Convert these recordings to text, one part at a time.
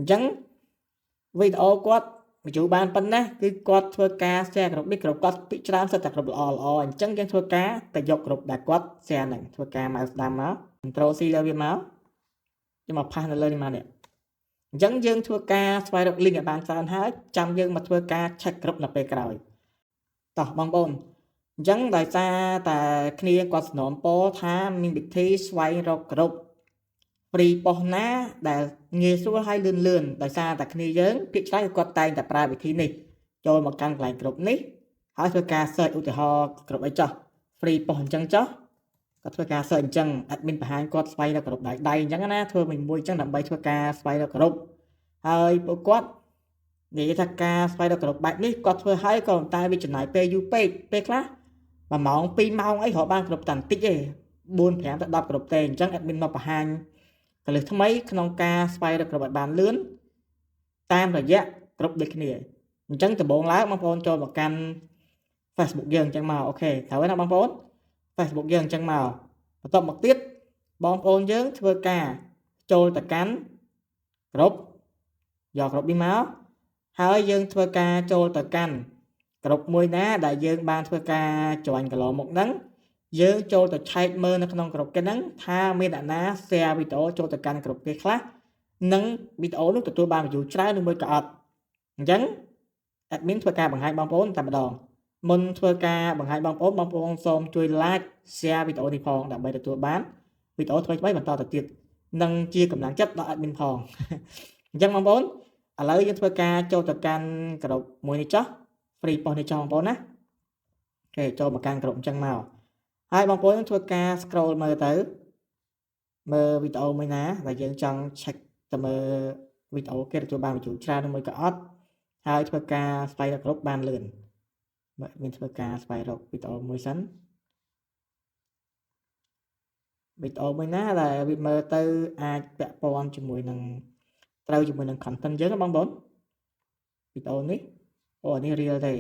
អញ្ចឹងវីដេអូគាត់ view បានប៉ុណ្ណាគឺគាត់ធ្វើការ share ក្រុមនេះក្រុមគាត់ពិច្រើនសិតតែក្រុមល្អល្អអញ្ចឹងយើងធ្វើការទៅយកក្រុមដែលគាត់ share ហ្នឹងធ្វើការមកស្ដាំមក Control C លើវាមកយកមក paste នៅលើនេះមកនេះអញ្ចឹងយើងធ្វើការស្វែងរក link ឲ្យបានច្រើនហើយចាំយើងមកធ្វើការ check ក្រុមនៅពេលក្រោយតោះបងប្អូនអញ្ចឹងដោយសារតែគ្នាគាត់សំណូមពរថាមានវិធីស្វែងរកក្រុម free post ណាដែលងាយស្រួលហើយលឿនលឿនដោយសារតែគ្នាយើងភាគច្រើនគឺគាត់តែងតែប្រើវិធីនេះចូលមកកាន់កន្លែងក្រុមនេះហើយធ្វើការ search ឧទាហរណ៍ក្រុមអីចោះ free post អញ្ចឹងចោះគាត់ធ្វើការ search អញ្ចឹង admin បង្ហាញគាត់ស្វែងរកក្រុមដៃដៃអញ្ចឹងណាធ្វើមួយមួយអញ្ចឹងដើម្បីធ្វើការស្វែងរកក្រុមហើយពួកគាត់និយាយថាការស្វែងរកក្រុមបែបនេះគាត់ធ្វើហើយក៏តែវាចំណាយពេលយូរពេកពេលខ្លះ1ម៉ោង2ម៉ោងអីរកបានគ្រប់តែបន្តិចទេ4 5ទៅ10ក្រុមទេអញ្ចឹង admin មកបង្ហាញកលឹះថ្មីក្នុងការស្វែងរកក្រុមឲ្យបានលឿនតាមរយៈក្រុមដូចគ្នាអញ្ចឹងដំបូងឡើងបងប្អូនចូលមកកាន់ Facebook យើងអញ្ចឹងមក OK ត្រូវហើយណាបងប្អូន Facebook យើងអញ្ចឹងមកបន្ទាប់មកទៀតបងប្អូនយើងធ្វើការចូលទៅកាន់ក្រុមយកក្រុមនេះមកហើយយើងធ្វើការចូលទៅកាន់ក្រុមមួយណាដែលយើងបានធ្វើការ join កន្លងមកហ្នឹងយើងចូលទៅឆែកមើលនៅក្នុងក្រុមគេហ្នឹងថាមានអ្នកណា share វីដេអូចូលទៅកាន់ក្រុមគេខ្លះនិងវីដេអូនោះទទួលបាន view ច្រើនឬមួយក៏អត់អញ្ចឹង admin ធ្វើការបង្ហាញបងប្អូនតែម្ដងមុនធ្វើការបង្ហាញបងប្អូនបងប្អូនសូមជួយ like share វីដេអូនេះផងដើម្បីទទួលបានវីដេអូថ្មីៗបន្តទៅទៀតនិងជាកម្លាំងចិត្តដល់ admin ផងអញ្ចឹងបងប្អូនឥឡូវយើងធ្វើការចូលទៅកាន់ក្រុមមួយនេះចុះ free post នេះចុះបងប្អូនណាOK ចូលមកកាន់ក្រុមអញ្ចឹងមកហើយបងប្អូនធ្វើការ scroll មើលទៅមើលវីដេអូមួយណាដែលយើងចង់ check ទៅមើលវីដេអូគេទទួលបាន view ច្រើនឬមួយក៏អត់ហើយធ្វើការស្វែងរកគ្រប់បានលឿនមើលមានធ្វើការស្វែងរកវីដេអូមួយសិនវីដេអូមួយណាដែលវាមើលទៅអាចពាក់ព័ន្ធជាមួយនឹងត្រូវជាមួយនឹង content យើងណាបងប្អូនវីដេអូនេះអូនេះ real ទេ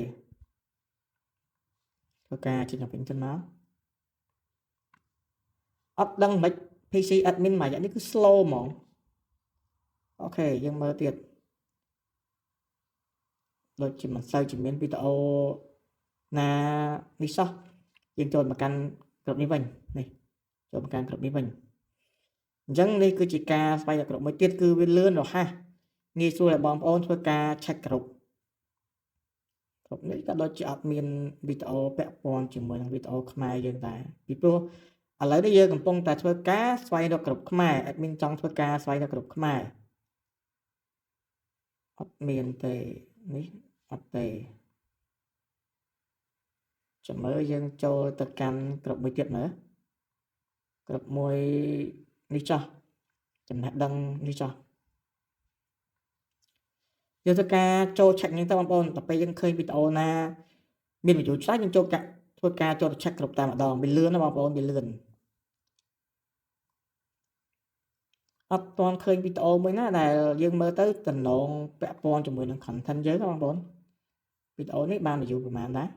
ធ្វើការចេញមកវិញសិនមកអត់ដឹងមិន PC admin មួយរយៈនេះគឺ slow ហ្មង OK យើងមើលទៀតដូចជាមិនសូវជាមានវីដេអូណានេះសោះយើងចូលមកកាន់ក្រុមនេះវិញនេះចូលមកកាន់ក្រុមនេះវិញអញ្ចឹងនេះគឺជាការស្វែងរកក្រុមមួយទៀតគឺវាលឿនរហ័សងាយស្រួលឲ្យបងប្អូនធ្វើការ check ក្រុមក្រុមនេះក៏ដូចជាអត់មានវីដេអូពាក់ព័ន្ធជាមួយនឹងវីដេអូខ្មែរយើងដែរពីព្រោះឥឡូវនេះយើងកំពុងតែធ្វើការស្វែងរកក្រុមខ្មែរ admin ចង់ធ្វើការស្វែងរកក្រុមខ្មែរអត់មានទេនេះអត់ទេចាំមើលយើងចូលទៅកាន់ក្រុមមួយទៀតមើលក្រុមមួយនេះចោះចំណេះដឹងនេះចោះយើងធ្វើការចូល check ហ្នឹងទៅបងប្អូនដល់ពេលយើងឃើញវីដេអូណាមាន view ច្រើនយើងចូលកាធ្វើការចូលទៅ check គ្រប់តែម្ដងវាលឿនណាបងប្អូនវាលឿនអត់ទាន់ឃើញវីដេអូមួយណាដែលយើងមើលទៅតំណងពាក់ព័ន្ធជាមួយនឹង content យើងណាបងប្អូនវីដេអូនេះបាន view ប្រហែលដែរ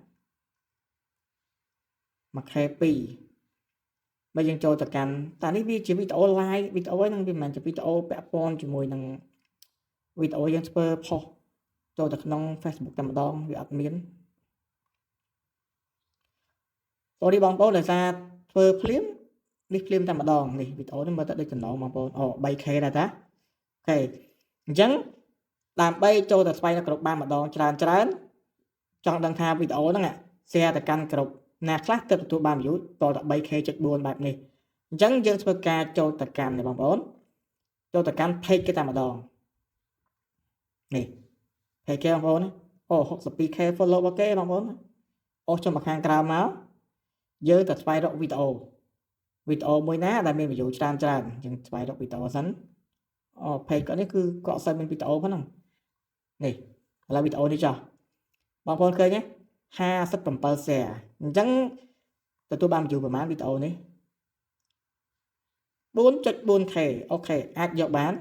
1K2 បើយើងចូលទៅកាន់តានេះវាជាវីដេអូ live វីដេអូហ្នឹងវាមិនមែនជាវីដេអូពាក់ព័ន្ធជាមួយនឹងវីដេអូយើងធ្វើផុសចូលទៅក្នុង Facebook តែម្ដងវាអត់មាន sorry បងប្អូនដោយសារធ្វើភ្លាមនេះភ្លាមតែម្ដងនេះវីដេអូនេះមើលទៅដូចចំណងបងប្អូនអូ 3K ដែរតា OK អញ្ចឹងដើម្បីចូលទៅស្វែងរកក្រុមបានម្ដងច្រើនច្រើនចង់ដឹងថាវីដេអូហ្នឹង share ទៅកាន់ក្រុមណាខ្លះទើបទទួលបាន view តទៅ 3K.4 បែបនេះអញ្ចឹងយើងធ្វើការចូលទៅកាន់នេះបងប្អូនចូលទៅកាន់ page គេតែម្ដងនេះ page គេបងប្អូនអូ 62K follow របស់គេបងប្អូនអូចុះមកខាងក្រៅមកយើងទៅស្វែងរកវីដេអូវីដេអូមួយណាដែលមាន view ច្រើនច្រើនយើងស្វែងរកវីដេអូសិនអូ page គាត់នេះគឺគាត់អត់សូវមានវីដេអូផងហ្នឹងនេះឥឡូវវីដេអូនេះចុះបងប្អូនឃើញទេ57 share អញ្ចឹងទទួលបាន view ប្រហែលវីដេអូនេះ 4.4K OK អាចយកបាន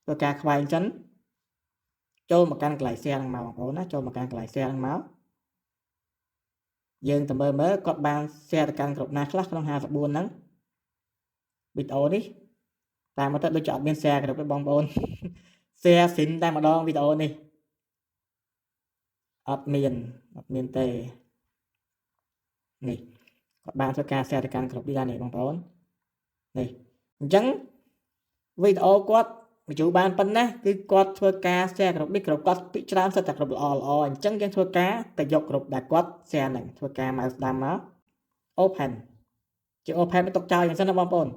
ធ្វើការខ្វែងចិនចូលមកកាន់កន្លែង share ហ្នឹងមកបងប្អូនណាចូលមកកាន់កន្លែង share ហ្នឹងមកយើងទៅមើលមើលគាត់បាន share ទៅកាន់ក្រុមណាខ្លះក្នុង54ហ្នឹងវីដេអូនេះតាមមកទៅដូចជាអត់មាន share ក្រុមទេបងប្អូន share ស៊ីនតែម្ដងវីដេអូនេះអត់មានអត់មានទេនេះគាត់បានធ្វើការ share ទៅកាន់ក្រុមនេះដែរនេះបងប្អូននេះអញ្ចឹងវីដេអូគាត់ view បានប៉ុណ្ណាគឺគាត់ធ្វើការ share ក្រុមនេះក្រុមគាត់ពិច្រើនសិតតែក្រុមល្អល្អអញ្ចឹងយើងធ្វើការទៅយកក្រុមដែលគាត់ share ហ្នឹងធ្វើការមកស្ដាំមក open ជា open មិនទុកចោលយ៉ាងសិនណាបងប្អូន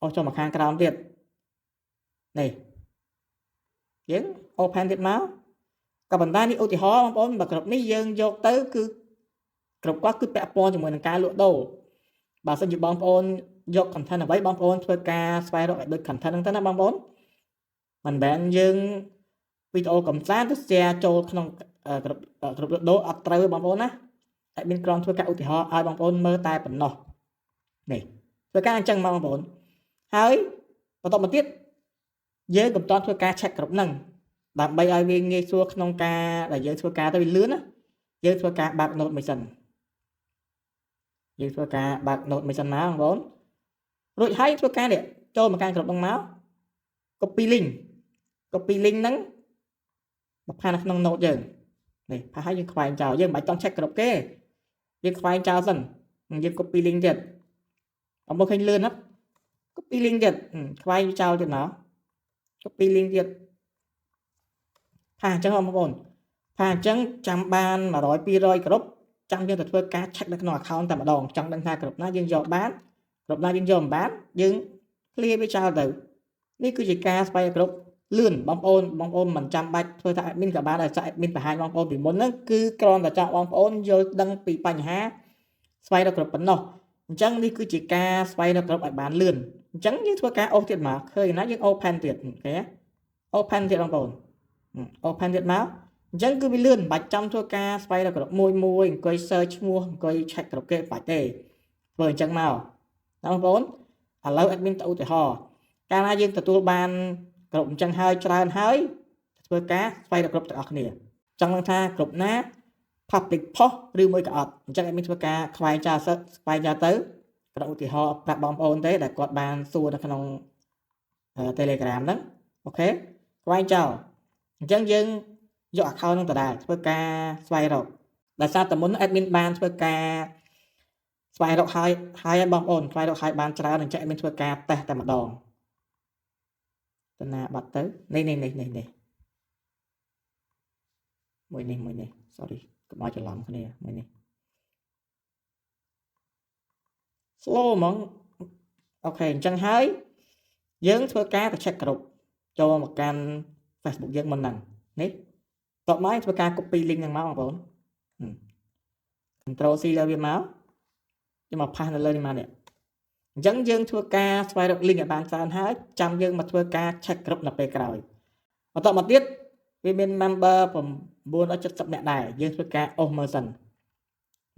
អូសចូលមកខាងក្រោមទៀតនេះយើង open ទៀតមកក៏ប៉ុន្តែនេះឧទាហរណ៍បងប្អូនបើក្រុមនេះយើងយកទៅគឺក្រុមគាត់គឺពាក់ព័ន្ធជាមួយនឹងការលក់ដូរបើសិនជាបងប្អូនយក content អ្វីបងប្អូនធ្វើការស្វែងរកឲ្យដូច content ហ្នឹងទៅណាបងប្អូនមិនមែនយើងវីដេអូកំសាន្តទៅ share ចូលក្នុងក្រុមក្រុមលក់ដូរអត់ត្រូវបងប្អូនណាតែមានក្រមធ្វើការឧទាហរណ៍ឲ្យបងប្អូនមើលតែប៉ុណ្ណោះនេះធ្វើការអញ្ចឹងមកបងប្អូនហើយបន្តមកទៀតយើងកំតធ្វើការ check គ្រប់ហ្នឹងដើម្បីឲ្យវាងាយស្រួលក្នុងការដែលយើងធ្វើការទៅវាលឿនណាយើងធ្វើការបើក note មួយសិនយើងធ្វើការបើក note មួយសិនមកបងប្អូនរួចហើយធ្វើការនេះចូលមកកាន់ក្រុមហ្នឹងមក copy link copy link ហ្នឹងមក paste នៅក្នុង note យើងនេះ paste ឲ្យយើងខ្វែងចោលយើងមិនបាច់តង់ check គ្រប់គេយើងខ្វែងចោលសិនយើង copy link ទៀតអមឃើញលឿនណា copy link ទៀតខ្វែងចោលទៀតមក copy link ទៀត paste អញ្ចឹងបងប្អូន paste អញ្ចឹងចាំបាន100 200គ្រប់ចាំយើងទៅធ្វើការ check នៅក្នុង account តែម្ដងចង់ដឹងថាគ្រប់ណាយើងយកបានគ្រប់ណាយើងយកមិនបានយើង clear វាចោលទៅនេះគឺជាការស្វែងរកគ្រប់លឿនបងប្អូនបងប្អូនមិនចាំបាច់ធ្វើថា admin ក៏បានដែរចា admin បង្ហាញបងប្អូនពីមុនហ្នឹងគឺគ្រាន់តែចង់បងប្អូនយល់ដឹងពីបញ្ហាស្វែងរកគ្រប់ប៉ុណ្ណោះអញ្ចឹងនេះគឺជាការស្វែងរកគ្រប់ឲ្យបានលឿនអញ្ចឹងយើងធ្វើការអូសទៀតមកឃើញណាយើង open ទៀត OK open ទៀតបងប្អូន open ទៀតមកអញ្ចឹងគឺវាលឿនមិនបាច់ចាំធ្វើការស្វែងរកគ្រប់មួយមួយអង្គុយ search ឈ្មោះអង្គុយ check គ្រប់គេបាច់ទេធ្វើអញ្ចឹងមកណាបងប្អូនឥឡូវ admin ទៅឧទាហរណ៍កាលណាយើងទទួលបានគ្រប់អញ្ចឹងហើយច្រើនហើយធ្វើការស្វែងរកគ្រប់ទាំងអស់គ្នាចង់ដឹងថាគ្រប់ណា public post ឬមួយក៏អត់អញ្ចឹង admin ធ្វើការខ្វែងចោលសិស្វែងចោលទៅក្រឧទាហរណ៍ប្រាប់បងប្អូនទេដែលគាត់បានសួរនៅក្នុង Telegram ហ្នឹង OK ខ្វែងចោលអញ្ចឹងយើងយក account ហ្នឹងដដែលធ្វើការស្វែងរកដោយសារតែមុន admin បានធ្វើការស្វែងរកហើយហើយបងប្អូនស្វែងរកហើយបានច្រើនអញ្ចឹង admin ធ្វើការតេស្តតែម្ដងទៅណាបាត់ទៅនេះនេះនេះនេះនេះមួយនេះមួយនេះ sorry កុំឲ្យច្រឡំគ្នាមួយនេះ slow ហ្មង OK អញ្ចឹងហើយយើងធ្វើការទៅ check គ្រប់ចូលមកកាន់ Facebook យើងមុនហ្នឹងនេះតបមកធ្វើការ copy link ហ្នឹងមកបងប្អូន Control C លើវាមកយកមក paste នៅលើនេះមកនេះអញ្ចឹងយើងធ្វើការស្វែងរក link ឲ្យបានច្រើនហើយចាំយើងមកធ្វើការ check គ្រប់នៅពេលក្រោយបន្តមកទៀតវាមាន member 970នាក់ដែរយើងធ្វើការអូសមើលសិន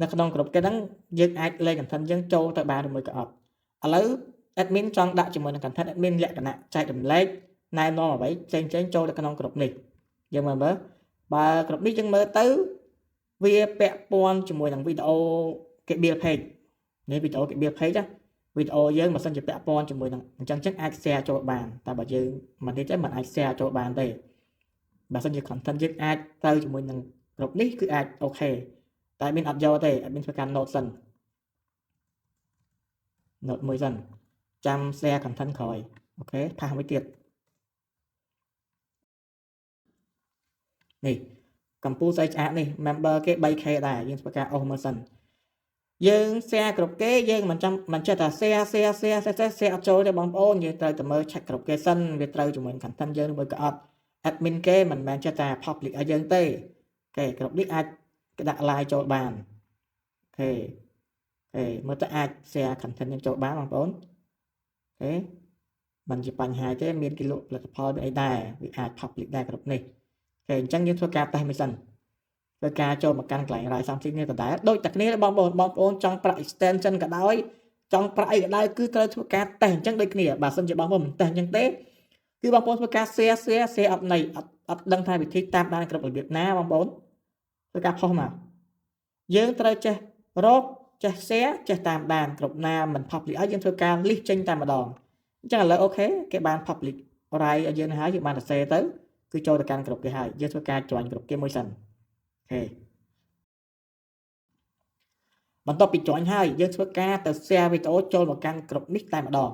នៅក្នុងក្រុមគេហ្នឹងយើងអាចលេង content យើងចូលទៅបានឬមួយក៏អត់ឥឡូវ admin ចង់ដាក់ជាមួយនឹង content admin លក្ខណៈចែករំលែកណែនាំអ្វីផ្សេងផ្សេងចូលទៅក្នុងក្រុមនេះយើងមើលមើលបើក្រុមនេះយើងមើលទៅវាពាក់ព័ន្ធជាមួយនឹងវីដេអូគេ build page នេះវីដេអូគេ build page ណាវីដេអូយើងបើសិនជាពាក់ព័ន្ធជាមួយនឹងអញ្ចឹងចឹងអាច share ចូលបានតែបើយើងមិនទេមិនអាច share ចូលបានទេបើសិនជា content យើងអាចទៅជាមួយនឹងក្រុមនេះគឺអាច OK តែមានអត់យកទេអត់មានធ្វើការ note សិន note មួយសិនចាំ share content ក្រោយ OK paste មួយទៀតនេះកម្ពុជាស្អីឆ្អាតនេះ member គេ 3K ដែរយើងធ្វើការអូសមើលសិនយើង share គ្រប់គេយើងមិនចាំមិនចេះតែ share share share share share អត់ចូលទេបងប្អូនយើងត្រូវតែមើល check គ្រប់គេសិនវាត្រូវជាមួយ content យើងឬមួយក៏អត់ admin គេមិនមែនចេះតែ public ឲ្យយើងទេគេគ្រប់នេះអាចគេដាក់ live ចូលបាន OK OK មើលទៅអាច share content យើងចូលបានបងប្អូន OK មិនជាបញ្ហាទេមានគេលក់ផលិតផលអីដែរវាអាច public ដែរគ្រប់នេះ OK អញ្ចឹងយើងធ្វើការតេស្តមួយសិនធ្វើការចូលមកកាន់កន្លែង write something នេះដដែលដូចតែគ្នាបងប្អូនបងប្អូនចង់ប្រាក់ extension ក៏ដោយចង់ប្រាក់អីក៏ដោយគឺត្រូវធ្វើការតេស្តអញ្ចឹងដូចគ្នាបើសិនជាបងប្អូនមិនតេស្តអញ្ចឹងទេគឺបងប្អូនធ្វើការ share share share អត់ន័យអត់អត់ដឹងថាវិធីតាមដានគ្រប់របៀបណាបងប្អូនធ្វើការផុសមកយើងត្រូវចេះរកចេះ share ចេះតាមដានគ្រប់ណាមិន public ឲ្យយើងធ្វើការ list ចេញតែម្ដងអញ្ចឹងឥឡូវ OK គេបាន public write ឲ្យយើងហើយយើងបានសរសេរទៅគឺចូលទៅកាន់ក្រុមគេហើយយើងធ្វើការ join ក្រុមគេមួយសិន។ OK បន្ទាប់ពី join ហើយយើងធ្វើការទៅ share វីដេអូចូលមកកាន់ក្រុមនេះតែម្ដង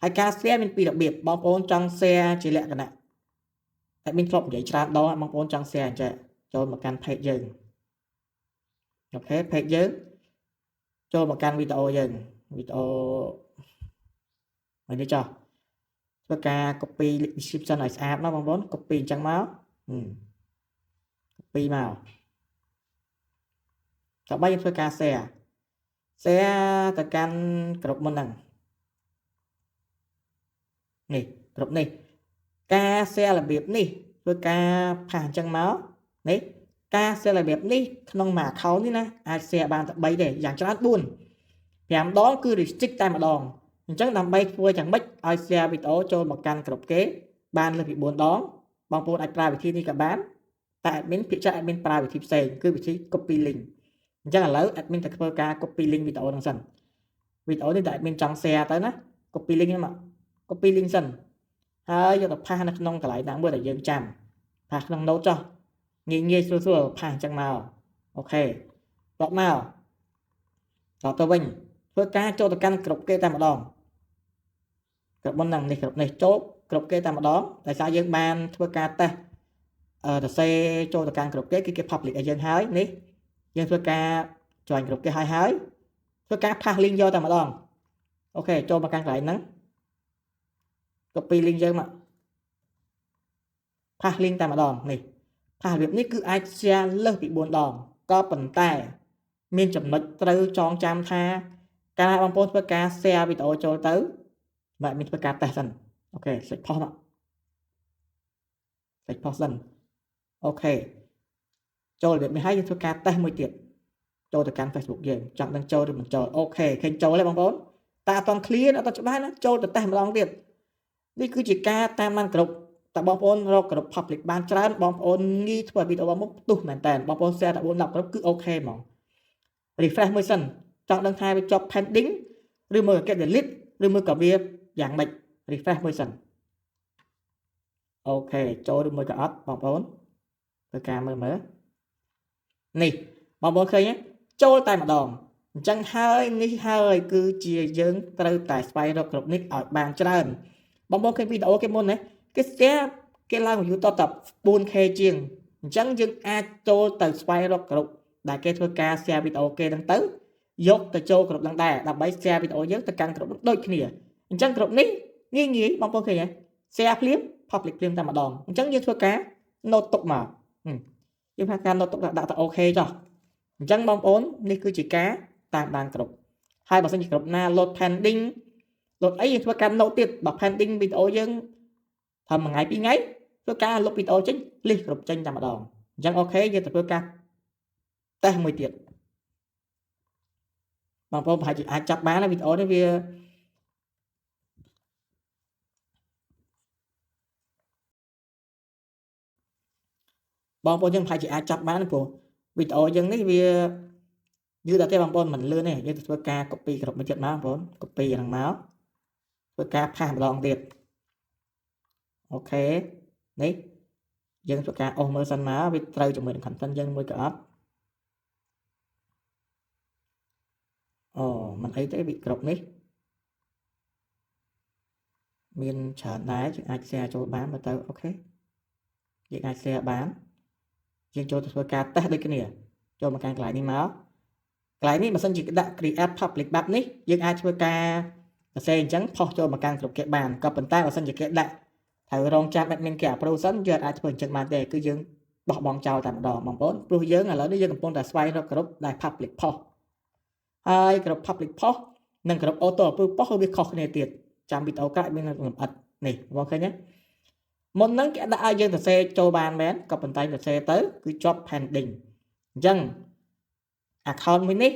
ហើយការ share មានពីររបៀបបងប្អូនចង់ share ជាលក្ខណៈតែមានធ្លាប់និយាយច្រើនដងបងប្អូនចង់ share អញ្ចឹងចូលមកកាន់ page យើង។ OK page យើងចូលមកកាន់វីដេអូយើងវីដេអូមួយនេះចុះធ្វើការ copy description ឲ្យស្អាតមកបងប្អូន copy អញ្ចឹងមក copy មកដើម្បីយើងធ្វើការ share share ទៅកាន់ក្រុមមុនហ្នឹងនេះក្រុមនេះការ share របៀបនេះធ្វើការ paste អញ្ចឹងមកនេះការ share របៀបនេះក្នុងមួយ account នេះណាអាច share បានតែ3ទេយ៉ាងច្រើន4 5ដងគឺ restrict តែម្ដងអញ្ចឹងដើម្បីធ្វើយ៉ាងម៉េចឲ្យ share វីដេអូចូលមកកាន់ក្រុមគេបានលើសពី4ដងបងប្អូនអាចប្រើវិធីនេះក៏បានតែ admin ភាគច្រើន admin ប្រើវិធីផ្សេងគឺវិធី copy link។ អញ្ចឹងឥឡូវ admin ទៅធ្វើការ copy link វីដេអូហ្នឹងសិនវីដេអូនេះដែល admin ចង់ share ទៅណា copy link ហ្នឹងមក copy link សិនហើយយកទៅ paste នៅក្នុងកន្លែងណាមួយដែលយើងចាំ paste ក្នុង note ចុះងាយងាយស្រួលស្រួល paste អញ្ចឹងមក។ OK បកមកតទៅវិញធ្វើការចូលទៅកាន់ក្រុមគេតែម្ដងក្រុមមុនហ្នឹងនេះក្រុមនេះចូលក្រុមគេតែម្ដងដោយសារយើងបានធ្វើការតេស្តអឺសរសេរចូលទៅកាន់ក្រុមគេគឺគេ public ឲ្យយើងហើយនេះយើងធ្វើការ join ក្រុមគេហើយហើយធ្វើការ paste link យកតែម្ដង។ OK ចូលមកកាន់កន្លែងហ្នឹង copy link យើងមក paste link តែម្ដងនេះ paste របៀបនេះគឺអាច share លើសពី4ដងក៏ប៉ុន្តែមានចំណុចត្រូវចងចាំថាកាលណាបងប្អូនធ្វើការ share វីដេអូចូលទៅបាទមានធ្វើការតេស្តសិន។ OK សេចផុសមកសេចផុសសិន។ OK ចូលរបៀបនេះហើយយើងធ្វើការតេស្តមួយទៀតចូលទៅកាន់ Facebook យើងចង់ដឹងចូលឬមិនចូល។ OK ឃើញចូលទេបងប្អូនតែអត់ទាន់ clear អត់ទាន់ច្បាស់ណាចូលទៅតេស្តម្ដងទៀតនេះគឺជាការតាមដានក្រុមតែបងប្អូនរកក្រុម public បានច្រើនបងប្អូនងាយធ្វើឲ្យវីដេអូមកផ្ទុះមែនតើបងប្អូន share តែ4 10ក្រុមគឺ OK ហ្មង refresh មួយសិនចង់ដឹងថាវាជាប់ pending ឬមួយក៏គេ delete ឬមួយក៏វាយ៉ាងម៉េច refresh មួយសិន។ OK ចូលឬមួយក៏អត់បងប្អូនធ្វើការមើលមើលនេះបងប្អូនឃើញទេចូលតែម្ដងអញ្ចឹងហើយនេះហើយគឺជាយើងត្រូវតែស្វែងរកក្រុមនេះឲ្យបានច្រើនបងប្អូនឃើញវីដេអូគេមុនណាគេ share គេឡើង view តតែ 4K ជាងអញ្ចឹងយើងអាចចូលទៅស្វែងរកក្រុមដែលគេធ្វើការ share វីដេអូគេហ្នឹងទៅយកទៅចូលក្រុមហ្នឹងដែរដើម្បី share វីដេអូយើងទៅកាន់ក្រុមដូចគ្នាអញ្ចឹងក្រុមនេះងាយងាយបងប្អូនឃើញទេ share ភ្លាម public ភ្លាមតែម្ដងអញ្ចឹងយើងធ្វើការ note ទុកមកយើងធ្វើការ note ទុកដាក់ទៅ OK ចុះអញ្ចឹងបងប្អូននេះគឺជាការតាមដានក្រុមហើយបើសិនជាក្រុមណា load pending load អីយើងធ្វើការ note ទៀតបើ pending វីដេអូយើងធ្វើមួយថ្ងៃពីរថ្ងៃធ្វើការលុបវីដេអូចេញលិះគ្រប់ចេញតែម្ដងអញ្ចឹង OK យើងទៅធ្វើការតេស្តមួយទៀតបងប្អូនប្រហែលជាអាចចាប់បានវីដេអូនេះវាបងប្អូនយើងប្រហែលជាអាចចាប់បានព្រោះវីដេអូយើងនេះវាយឺតដល់ទេបងប្អូនមិនលឿនទេយើងទៅធ្វើការ copy គ្រប់មួយទៀតមកបងប្អូន copy ហ្នឹងមកធ្វើការ paste ម្ដងទៀត។ OK នេះយើងធ្វើការអូសមើលសិនមកវាត្រូវជាមួយនឹង content យើងមួយក៏អត់អូមិនអីទេវាគ្រប់នេះមានច្រើនដែរយើងអាច share ចូលបានមើលទៅ។ OK យើងអាច share បានយើងចូលទៅធ្វើការតេស្តដូចគ្នាចូលមកកាន់កន្លែងនេះមកកន្លែងនេះបើសិនជាដាក់ create public បែបនេះយើងអាចធ្វើការសរសេរអញ្ចឹងផុសចូលមកកាន់ក្រុមគេបានក៏ប៉ុន្តែបើសិនជាគេដាក់ត្រូវរងចាំ admin គេ approve សិនយើងអាចធ្វើអញ្ចឹងបានទេគឺយើងបោះបង់ចោលតែម្ដងបងប្អូនព្រោះយើងឥឡូវនេះយើងកំពុងតែស្វែងរកក្រុមដែល public post ហើយក្រុម public post និងក្រុម auto approve post វាខុសគ្នាទៀតចាំវីដេអូក្រោយមានលម្អិតនេះបងឃើញទេមុនហ្នឹងគេដាក់ឲ្យយើងសរសេរចូលបានមែនក៏ប៉ុន្តែសរសេរទៅគឺជាប់ pending អញ្ចឹង account មួយនេះ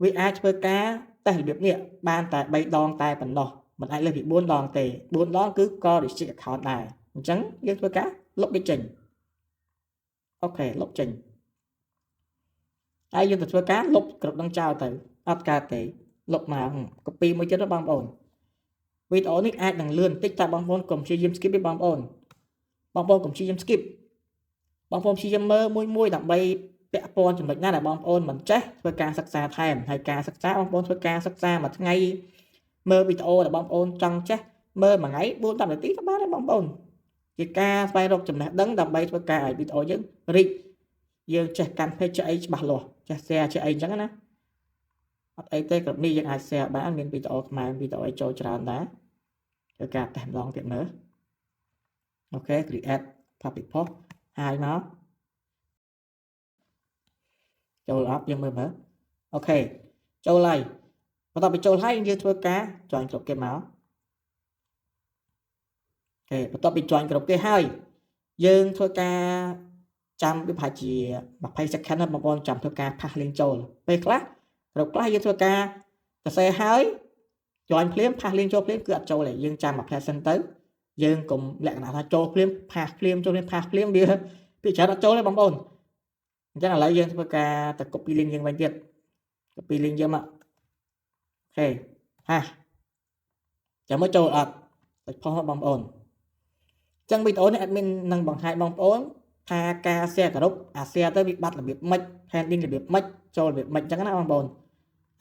វាអាចធ្វើការតេស្តរបៀបនេះបានតែ3ដងតែប៉ុណ្ណោះមិនអាចលើសពី4ដងទេ4ដងគឺក៏ restrict account ដែរអញ្ចឹងយើងធ្វើការលុបវាចេញ។ OK លុបចេញហើយយើងទៅធ្វើការលុបគ្រប់នឹងចោលទៅអត់កើតទេលុបមក copy មួយទៀតបងប្អូន។ វីដេអូនេះអាចនឹងលឿនបន្តិចតែបងប្អូនកុំព្យាយាម skip ទេបងប្អូនបងប្អូនកុំព្យាយាម skip បងប្អូនព្យាយាមមើលមួយមួយដើម្បីពាក់ព័ន្ធចំណុចណាដែលបងប្អូនមិនចេះធ្វើការសិក្សាថែមហើយការសិក្សាបងប្អូនធ្វើការសិក្សាមួយថ្ងៃមើលវីដេអូដែលបងប្អូនចង់ចេះមើលមួយថ្ងៃ4 10នាទីក៏បានដែរបងប្អូនជាការស្វែងរកចំណេះដឹងដើម្បីធ្វើការឲ្យវីដេអូយើងរីកយើងចេះកាន់ page ចេះអីច្បាស់លាស់ចេះ share ចេះអីអញ្ចឹងណាអត់អីទេក្រុមនេះយើងអាច share បានមានវីដេអូខ្មែរវីដេអូអីចូលច្រើនដែរធ្វើការតេស្តម្ដងទៀតមើល OK create public post ហើយមកចូលអត់យើងមើលមើល OK ចូលហើយបន្ទាប់ពីចូលហើយយើងធ្វើការ join ក្រុមគេមក OK បន្ទាប់ពី join ក្រុមគេហើយយើងធ្វើការចាំវាប្រហែលជា20 second ណាបងប្អូនចាំធ្វើការ paste link ចូលពេលខ្លះក្រុមខ្លះយើងធ្វើការសរសេរហើយ join ភ្លាម paste link ចូលភ្លាមគឺអត់ចូលទេយើងចាំមួយ ផ្លែសិនទៅយើងកុំលក្ខណៈថាចូលភ្លាម paste ភ្លាមចូលភ្លាម paste ភ្លាមវាពីច្រើនអត់ចូលទេបងប្អូនអញ្ចឹងឥឡូវយើងធ្វើការទៅ copy link យើងវិញទៀត copy link យើងមក OK paste ចាំមើលចូលអត់តិចផុសបងប្អូនអញ្ចឹងវីដេអូនេះ admin នឹងបង្ហាញបងប្អូនថាការ share ក្រុមអា share ទៅវាបាត់របៀបម៉េច pending របៀបម៉េចចូលរបៀបម៉េចអញ្ចឹងណាបងប្អូនឥ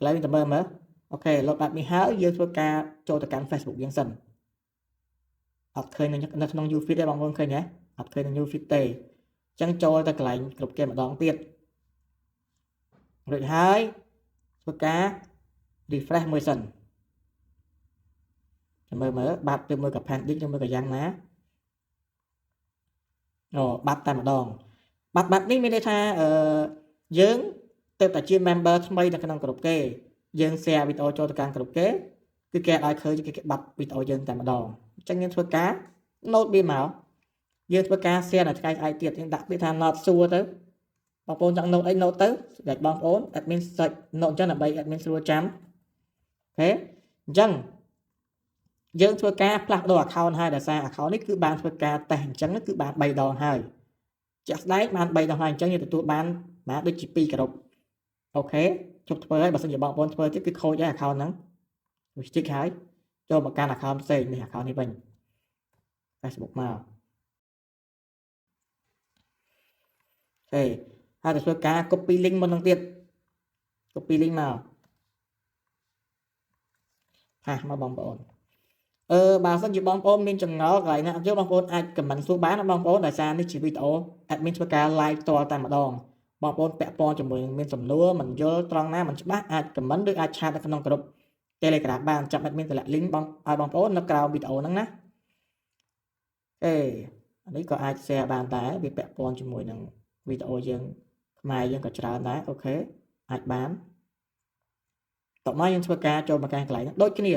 ឡូវយើងទៅមើលមើល OK លោតបែបនេះហើយយើងធ្វើការចូលទៅកាន់ Facebook យើងសិនអត់ឃើញនៅក្នុង new feed ទេបងប្អូនឃើញទេអត់ឃើញនៅ new feed ទេអញ្ចឹងចូលទៅកន្លែងគ្រប់គេម្ដងទៀតរួចហើយធ្វើការ refresh មួយសិនចាំមើលមើលបាត់ទៅមើលក៏ pending ទៅមើលក៏យ៉ាងណាអូបាត់តែម្ដងបាត់បាត់នេះមានន័យថាអឺយើងទៅតែជា member ថ្មីនៅក្នុងក្រុមគេយើង share វីដេអូចូលទៅកាន់ក្រុមគេគឺគេឲ្យឃើញគេបាត់វីដេអូយើងតែម្ដងអញ្ចឹងយើងធ្វើការ note វាមកយើងធ្វើការ share នៅថ្ងៃស្អែកទៀតយើងដាក់ពាក្យថា not sure ទៅបងប្អូនចង់ note អី note ទៅសម្រាប់បងប្អូន admin search note អញ្ចឹងដើម្បី admin ស្រួលចាំ OK អញ្ចឹងយើងធ្វើការផ្លាស់ប្ដូរ account ហើយដោយសារ account នេះគឺបានធ្វើការតេស្តអញ្ចឹងគឺបាន3ដងហើយជាក់ស្ដែងបាន3ដងហើយអញ្ចឹងយើងទទួលបានបាទដូចជា2ក្រុម OK ជប់ធ្វើហើយបើសិនជាបងប្អូនធ្វើទៀតគឺខូចហើយ account ហ្នឹងវាស្ទិកហើយចូលមកកាន់ account ផ្សេងនេះ account នេះវិញ Facebook មក OK ហើយទៅធ្វើការ copy link មុននឹងទៀត copy link មក paste មកបងប្អូនអឺបើសិនជាបងប្អូនមានចម្ងល់កន្លែងណាអត់យល់បងប្អូនអាច comment សួរបានណាបងប្អូនដោយសារនេះជាវីដេអូ admin ធ្វើការ live ផ្ទាល់តែម្ដងបងប្អូនពាក់ព័ន្ធជាមួយនឹងមានសំណួរមិនយល់ត្រង់ណាមិនច្បាស់អាច comment ឬអាច chat នៅក្នុងក្រុម Telegram បានចាំ admin តម្លាក់ link បងឲ្យបងប្អូននៅក្រោមវីដេអូហ្នឹងណាអេអានេះក៏អាច share បានដែរវាពាក់ព័ន្ធជាមួយនឹងវីដេអូយើងខ្មែរយើងក៏ច្រើនដែរ OK អាចបានតោះមកយើងធ្វើការចូលមកកាន់កន្លែងហ្នឹងដូចគ្នា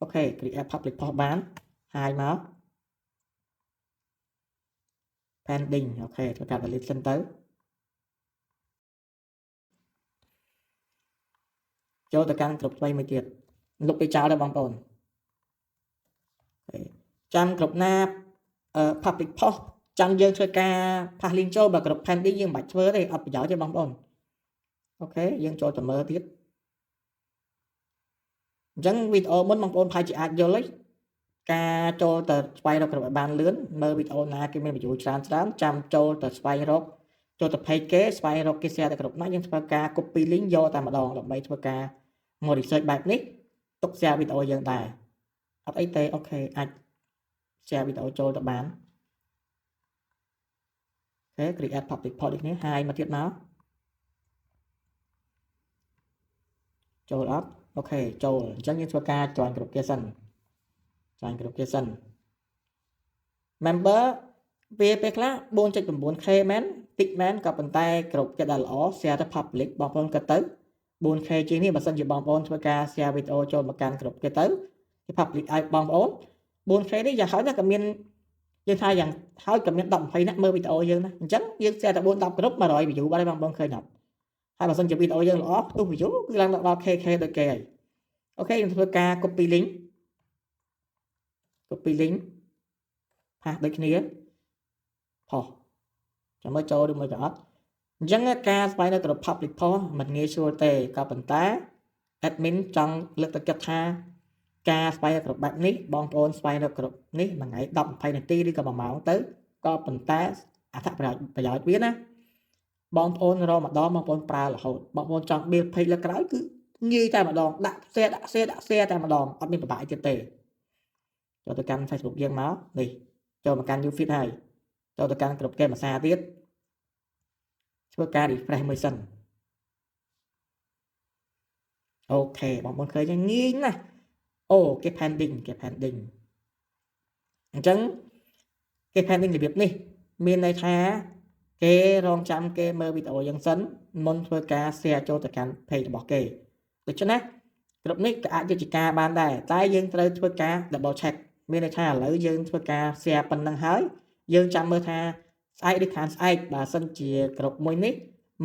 OK create public post បានហើយមក pending OK ធ្វើការ delete សិនទៅចូលទៅកាន់ក្រុមថ្មីមួយទៀតលុបទៅចោលដែរបងប្អូនចាំក្រុមណា public post ចាំយើងធ្វើការ paste link ចូលបើក្រុម pending យើងមិនបាច់ធ្វើទេអត់ប្រយោជន៍ទេបងប្អូន OK យើងចូលទៅមើលទៀតអញ្ចឹងវីដេអូមុនបងប្អូនប្រហែលជាអាចយល់ហើយការចូលទៅស្វែងរកក្រុមឲ្យបានលឿនមើលវីដេអូណាគេមាន view ច្រើនច្រើនចាំចូលទៅស្វែងរកចូលទៅ page គេស្វែងរកគេ share ទៅក្រុមណាយើងធ្វើការ copy link យកតែម្ដងដើម្បីធ្វើការមក research បែបនេះទុក share វីដេអូយើងដែរអត់អីទេ OK អាច share វីដេអូចូលទៅបាន OK create public post ដូចនេះហើយមកទៀតមកចូលអត់ OK ចូលអញ្ចឹងយើងធ្វើការ join ក្រុមគេសិន join ក្រុមគេសិន member វាពេលខ្លះ 4.9K មែនតិចមែនក៏ប៉ុន្តែក្រុមគេដែលល្អ share ទៅ public បងប្អូនក៏ទៅ 4K ជាងនេះបើសិនជាបងប្អូនធ្វើការ share វីដេអូចូលមកកាន់ក្រុមគេទៅគេ public ឲ្យបងប្អូន 4K នេះយ៉ាងហោចណាស់ក៏មានយើងថាយ៉ាងហើយក៏មាន10 20នាក់មើលវីដេអូយើងណាអញ្ចឹងយើង share តែ4 10ក្រុម100 view បាត់ហើយបងប្អូនឃើញអត់ហើយបើសិនជាវីដេអូយើងល្អផ្ទុះ view គឺឡើងដល់ KK ដូចគេហើយ OK យើងធ្វើការ copy link copy link paste ដូចគ្នាផុសចាំមើលចូលឬមួយក៏អត់អញ្ចឹងការស្វែងនៅក្រុម public post មិនងាយស្រួលទេក៏ប៉ុន្តែ admin ចង់លើកទឹកចិត្តថា ការស្វែងរកក្រុមបែបនេះបងប្អូនស្វែងរកក្រុមនេះមួយថ្ងៃ10 20នាទីឬក៏1ម៉ោងទៅក៏ប៉ុន្តែអត្ថប្រយោជន៍ប្រយោជន៍វាណាបងប្អូនរកម្ដងបងប្អូនប្រើរហូតបងប្អូនចង់ build page លើក្រោយគឺងាយតែម្ដងដាក់ share ដាក់ share ដាក់ share តែម្ដងអត់មានពិបាកទៀតទេចូលទៅកាន់ Facebook យើងមកនេះចូលមកកាន់ new feed ហើយចូលទៅកាន់ក្រុមគេភាសាទៀតធ្វើការ refresh មួយសិន OK បងប្អូនឃើញងាយណាស់អូគេ pending គេ pending អញ្ចឹងគេ pending របៀបនេះមានន័យថាគេរងចាំគេមើលវីដេអូយើងសិនមុនធ្វើការ share ចូលទៅកាន់ page របស់គេដូច្នេះក្រុមនេះក៏អាចយកជាការបានដែរតែយើងត្រូវធ្វើការ double check មានន័យថាឥឡូវយើងធ្វើការ share ប៉ុណ្ណឹងហើយយើងចាំមើលថាស្អែកឬខានស្អែកបើសិនជាក្រុមមួយនេះ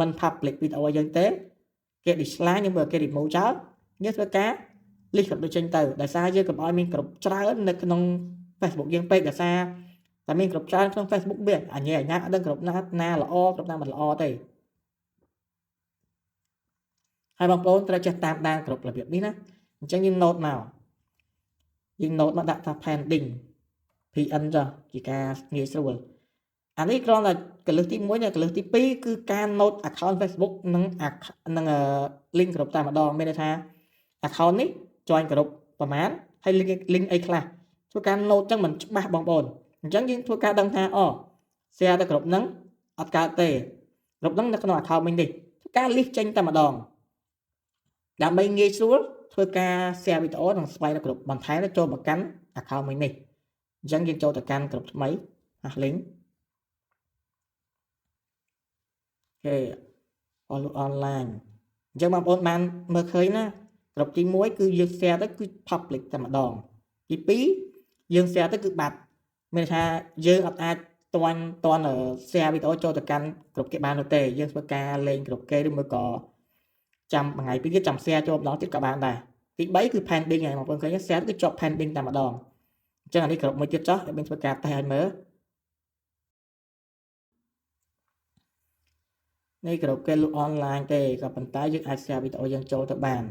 មិន public វីដេអូយើងទេគេ dislike យើងមើលគេ remove ចោលយើងធ្វើការ list ក្រុមដូចចេញទៅដោយសារយើងកុំឲ្យមានក្រុមច្រើននៅក្នុង Facebook យើងពេកដោយសារតែមានក្រុមច្រើនក្នុង Facebook វាអញ្ញាអញ្ញាអត់ដឹងក្រុមណាណាល្អក្រុមណាមិនល្អទេហើយបងប្អូនត្រូវចេះតាមដានក្រុមរបៀបនេះណាអញ្ចឹងយើង note មកយើង note មកដាក់ថា pending PN ចុះជាការងាយស្រួលអានេះគ្រាន់តែកលឹះទី1និងកលឹះទី2គឺការ note account Facebook និងនិង link ក្រុមតែម្ដងមានន័យថា account នេះ join ក្រុមប្រហែលហើយ link link អីខ្លះធ្វើការ note ចឹងមិនច្បាស់បងប្អូនអញ្ចឹងយើងធ្វើការដឹងថាអូ share ទៅក្រុមហ្នឹងអត់កើតទេក្រុមហ្នឹងនៅក្នុង account វិញនេះធ្វើការ list ចេញតែម្ដងដើម្បីងាយស្រួលធ្វើការ share វីដេអូនិងស្វែងរកក្រុមបន្ថែមចូលមកកាន់ account មួយនេះអញ្ចឹងយើងចូលទៅកាន់ក្រុមថ្មីហាស់ link គេ follow online អញ្ចឹងបងប្អូនបានមើលឃើញណាក្រុមទី1គឺយើង share ទៅគឺ public តែម្ដងទី2យើង share ទៅគឺបាត់មានន័យថាយើងអត់អាចទាន់ទាន់ share វីដេអូចូលទៅកាន់ក្រុមគេបាននោះទេយើងធ្វើការលេងក្រុមគេឬមួយក៏ចាំមួយថ្ងៃពីរទៀតចាំ share ចូលម្ដងទៀតក៏បានដែរទី3គឺ pending ហើយបងប្អូនឃើញ share គឺជាប់ pending តែម្ដងអញ្ចឹងអានេះក្រុមមួយទៀតចុះឲ្យមានធ្វើការតេស្តឲ្យមើលនេះក្រុមគេលក់អនឡាញទេក៏ប៉ុន្តែយើងអាច share វីដេអូយើងចូលទៅបាន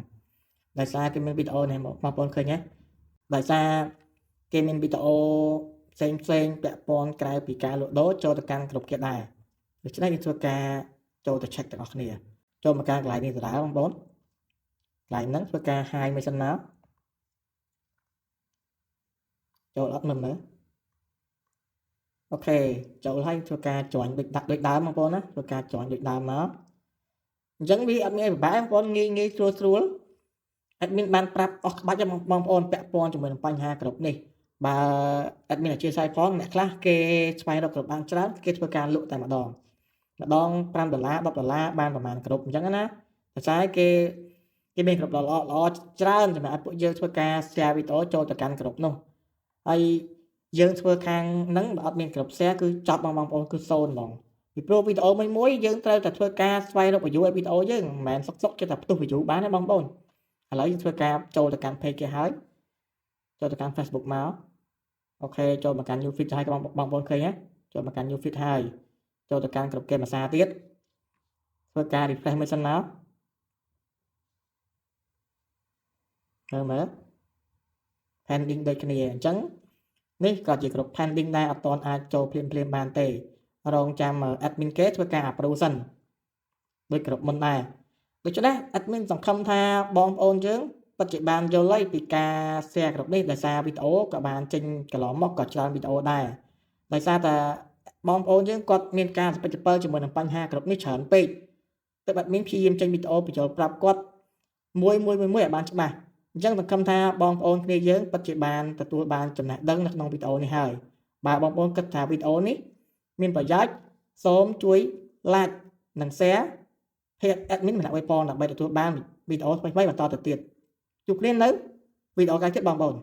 ដោយសារគេមានវីដេអូនេះបងប្អូនឃើញទេដោយសារគេមានវីដេអូផ្សេងផ្សេងពាក់ព័ន្ធក្រៅពីការលក់ដូរចូលទៅកាន់ក្រុមគេដែរដូច្នេះយើងធ្វើការចូលទៅ check ទាំងអស់គ្នាចូលមកការកន្លែងនេះដដែលបងប្អូនកន្លែងហ្នឹងធ្វើការ hide មួយសិនមកចូលអត់មើលមើល OK ចូលហើយធ្វើការ join ដូចដាក់ដូចដើមបងប្អូនណាធ្វើការ join ដូចដើមមកអញ្ចឹងវាអត់មានអីពិបាកបងប្អូនងាយងាយស្រួលស្រួល admin បានប្រាប់អស់ក្បាច់បងប្អូនពាក់ព័ន្ធជាមួយនឹងបញ្ហាក្រុមនេះបើ admin អធិស្ឋានផងអ្នកខ្លះគេស្វែងរកក្រុមបានច្រើនគេធ្វើការលក់តែម្ដងម្ដង5ដុល្លារ10ដុល្លារបានប្រហែលក្រុមអញ្ចឹងណាតែស្អីគេគេមានក្រុមល្អល្អច្រើនសម្រាប់ឲ្យពួកយើងធ្វើការ share វីដេអូចូលទៅកាន់ក្រុមនោះហើយយើងធ្វើខាងហ្នឹងបើអត់មានក្រុម share គឺចប់បងប្អូនគឺសូន្យហ្មងពីព្រោះវីដេអូមួយមួយយើងត្រូវតែធ្វើការស្វែងរក view ឲ្យវីដេអូយើងមិនមែនសុកសុកចេះតែផ្ទុះ view បានទេបងប្អូនឥឡូវយើងធ្វើការចូលទៅកាន់ page គេហើយចូលទៅកាន់ Facebook មក OK ចូលមកកាន់ new feed ហើយបងបងប្អូនឃើញណាចូលមកកាន់ new feed ហើយចូលទៅកាន់ក្រុមគេភាសាទៀតធ្វើការ refresh មួយសិនមកមើលមើល pending ដូចគ្នាអញ្ចឹងនេះក៏ជាក្រុម pending ដែរអត់ទាន់អាចចូលភ្លាមភ្លាមបានទេរងចាំ admin គេធ្វើការ approve សិនដូចក្រុមមុនដែរដូច្នេះ admin សង្ឃឹមថាបងប្អូនយើងពិតជាបានយល់ហើយពីការ share ក្រុមនេះដោយសារវីដេអូក៏បានចេញកន្លងមកក៏ច្រើនវីដេអូដែរដោយសារតែបងប្អូនយើងគាត់មានការសពិចពិលជាមួយនឹងបញ្ហាក្រុមនេះច្រើនពេកទើប admin ព្យាយាមចេញវីដេអូបញ្ចូលប្រាប់គាត់មួយមួយមួយមួយឲ្យបានច្បាស់អញ្ចឹងសង្ឃឹមថាបងប្អូនគ្នាយើងពិតជាបានទទួលបានចំណេះដឹងនៅក្នុងវីដេអូនេះហើយបើបងប្អូនគិតថាវីដេអូនេះមានប្រយោជន៍សូមជួយ like និង share ភេទ admin ម្នាក់មួយផងដើម្បីទទួលបានវីដេអូថ្មីៗបន្តទៅទៀតជួបគ្នានៅវីដេអូក្រោយទៀតបងប្អូន។